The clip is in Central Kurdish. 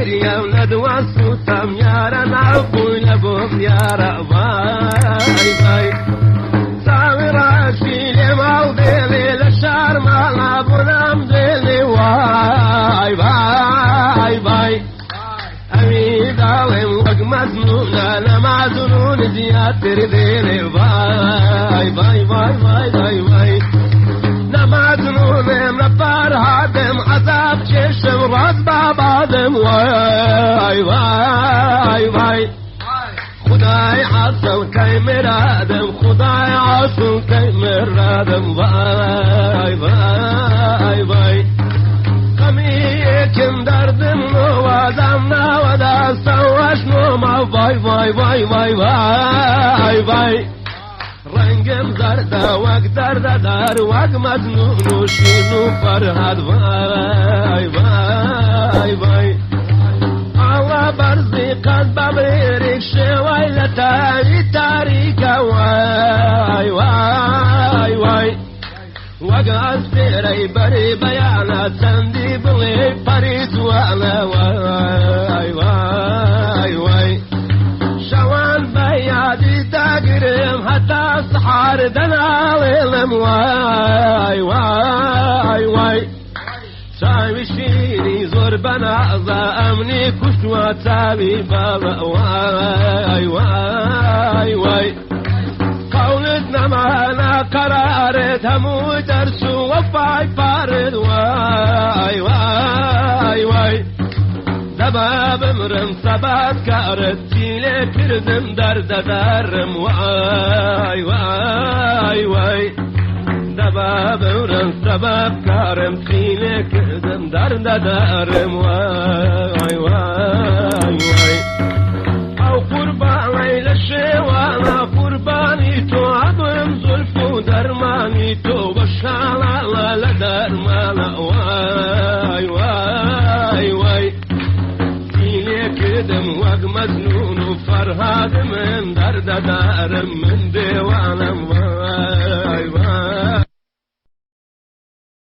گریام لە دوا سووتام یارە ناوخۆی لە بۆم یارە وای وای چاوی ڕاشی لێ ماڵ دێنێ لە شار ماڵا بۆنام دێنێ وای وای وای ئەوی داڵێم وەک مەزنونە لە مازنون زیاتر دێنێ وای وای وای وای وای وای نەمازنونم لە فەرهادم عەزاب کێشم ڕاست بابادم وای وای وای خدای عسل کەی مرادم خدای عسل کەی مرادم وای وای وای خەمیەکم دەردم نۆوادام ناوەداستەوەش نۆما وای وای وای وای وای وای ڕەنگم زەردە وەک دەردەدار وەک مەجنون و شین و فەرهاد وای وای وای ئاوا بەرزی قەد بەمرێرێک شێوای لە تاری تاریکە وای وای وای وەک ئەستێرەی بەری بەیانە چەندی بڵێ پەری جوانە وای وای وای شەوان بە یادی داگرم هەتا سەحار دەناڵێڵم وای وای وای چاوی شیری زۆر بەنازە ئەمنی کوشتووە چاوی باڵە وای وای وای قەولت نەمانە قەرارت هەموو دەرس و وەفای پارت وای وای وای دەبا بمرم سەبات کارت چی لێ کردم دەردەدارم وای وای وای دەبا بمرم سەبەب کارم چی لێ کردم دەردەدارم وای وای وای ئەو قوربانەی لە شێوانە قوربانی تۆ ئەبم زولف و دەرمانی تۆ بە شاڵاڵە لە دەرمانە وای وای وای چی لێ کردم وەک مەجنون و فەرهاد من دەردەدارم من دێوانم وای وای.